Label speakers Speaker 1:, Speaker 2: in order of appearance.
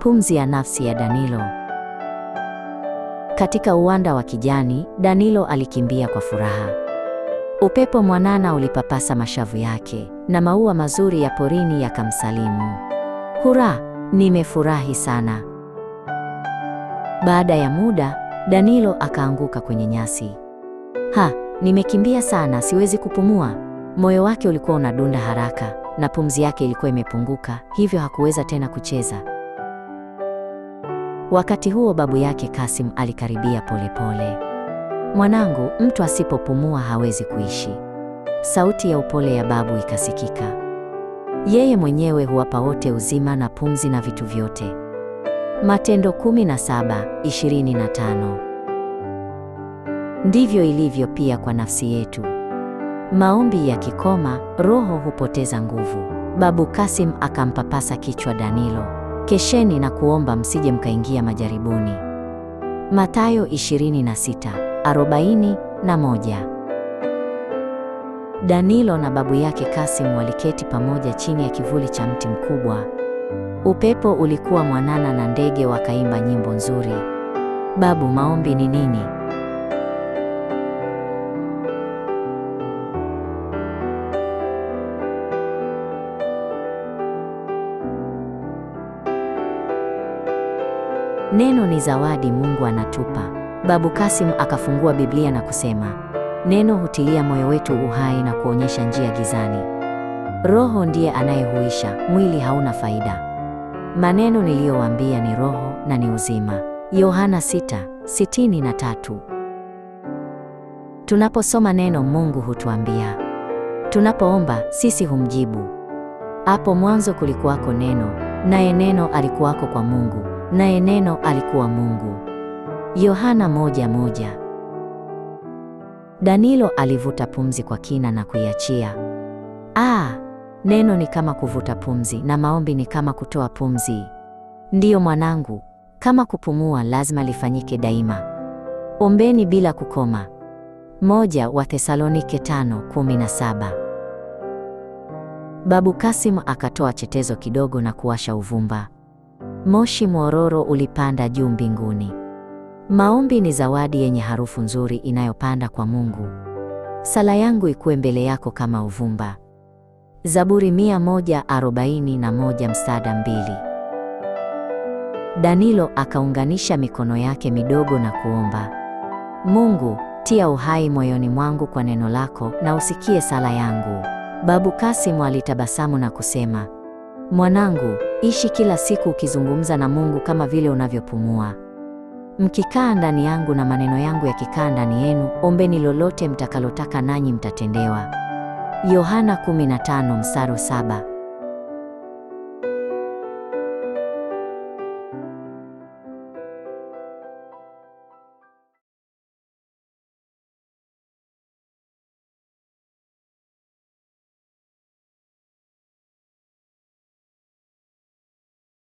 Speaker 1: Pumzi ya nafsi ya Danilo. Katika uwanda wa kijani, Danilo alikimbia kwa furaha. Upepo mwanana ulipapasa mashavu yake na maua mazuri ya porini yakamsalimu. Hurra, nimefurahi sana. Baada ya muda, Danilo akaanguka kwenye nyasi. Ha, nimekimbia sana, siwezi kupumua. Moyo wake ulikuwa unadunda haraka na pumzi yake ilikuwa imepunguka, hivyo hakuweza tena kucheza. Wakati huo babu yake Kasim alikaribia polepole. Mwanangu, mtu asipopumua hawezi kuishi. Sauti ya upole ya babu ikasikika. Yeye mwenyewe huwapa wote uzima na pumzi na vitu vyote. Matendo 17:25. Ndivyo ilivyo pia kwa nafsi yetu. Maombi yakikoma, roho hupoteza nguvu. Babu Kasim akampapasa kichwa Danilo. Kesheni na kuomba msije mkaingia majaribuni. Mathayo 26:41. Danilo na babu yake Kasim waliketi pamoja chini ya kivuli cha mti mkubwa. Upepo ulikuwa mwanana na ndege wakaimba nyimbo nzuri. Babu, maombi ni nini? Neno ni zawadi Mungu anatupa. Babu Kasim akafungua Biblia na kusema, neno hutilia moyo wetu uhai na kuonyesha njia gizani. Roho ndiye anayehuisha, mwili hauna faida. Maneno niliyowaambia ni roho na ni uzima. Yohana 6:63. Tunaposoma neno, Mungu hutuambia. Tunapoomba, sisi humjibu. Hapo mwanzo kulikuwako neno, naye neno alikuwako kwa Mungu, naye neno alikuwa Mungu. Yohana 1:1. Danilo alivuta pumzi kwa kina na kuiachia. Ah, neno ni kama kuvuta pumzi na maombi ni kama kutoa pumzi. Ndiyo mwanangu, kama kupumua lazima lifanyike daima. Ombeni bila kukoma. 1 Wathesalonike 5:17. Babu Kasim akatoa chetezo kidogo na kuwasha uvumba. Moshi mwororo ulipanda juu mbinguni. Maombi ni zawadi yenye harufu nzuri inayopanda kwa Mungu. Sala yangu ikuwe mbele yako kama uvumba. Zaburi 141 mstari 2. Danilo akaunganisha mikono yake midogo na kuomba. Mungu, tia uhai moyoni mwangu kwa neno lako na usikie sala yangu. Babu Kasim alitabasamu na kusema, mwanangu, ishi kila siku ukizungumza na Mungu kama vile unavyopumua. Mkikaa ndani yangu na maneno yangu yakikaa ndani yenu, ombeni lolote mtakalotaka nanyi mtatendewa. Yohana 15 mstari 7.